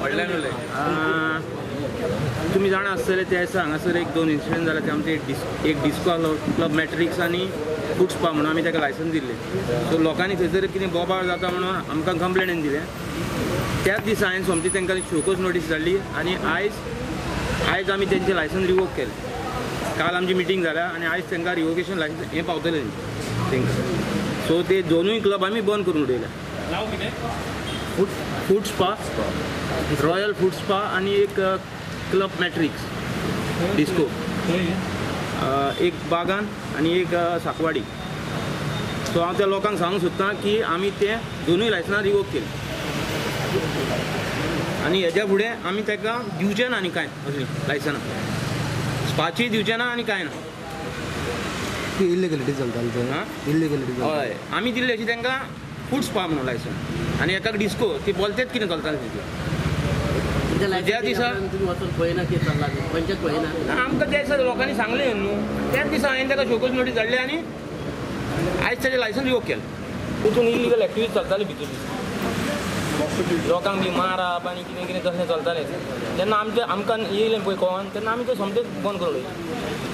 व्हडल्यान उलय. तुमी जाणा आसतले, त्या दिसा हांगासर एक दोन इन्सिडंट जाला. ते आमचे एक डिस्को आहलो, क्लब मॅट्रिक्स आनी फूड स्पा म्हणून आमी ताका लायसन्स दिल्लें. सो लोकांनी थंयसर कितें बोबाळ जाता म्हणून आमकां कंप्लेन दिलें. त्याच दिसा हांवें सोमती तांकां शोकोज नोटीस धाडली आनी आयज आमी तेंचें लायसन्स रिवोक केलें. काल आमची मिटींग जाल्या आनी आयज तांकां रिवोकेशन लायसन्स हें पावतलें तेंकां. सो ते दोनूय क्लब आमी बंद करून उडयल्या. नांव कितें? Food spa, royal food spa आनी एक क्लब मॅट्रिक्स डिस्को, एक बागान आनी एक साकवाडी. सो हांव त्या लोकांक सांगूंक सोदतां की आमी ते दोनूय लायसनां रिवोक केली आनी हेज्या फुडें आमी ताका दिवचे ना आनी कांय असलीं लायसनां स्पाची दिवचे ना आनी कांय ना. इलिगलिटी चलताले ते. हां? इलिगलिटी. हय, आमी दिल्ली अशी तांकां फूड स्पा म्हणून लायसन आनी एकाक डिस्को. ती बोलतेच कितें चलतालें तितून. ज्या दिसा तुमी वचून पळयना कितें चल्लां तें, पंचायत पळयना. आमकां त्या दिसा लोकांनी सांगलें न्हू, त्याच दिसा हांवें ताका शोकोज नोटीस धाडली आनी आयज ताजें लायसन्स रिवोक केलें. तितून इलिगल एक्टिविटी चलताली भितर, लोकांक बी मारप आनी कितें कितें तसलें चलतालें. तेन्ना आमचें आमकां येयलें पळय कोण, तेन्ना आमी तें सोमतेंच बंद करून उडयलें.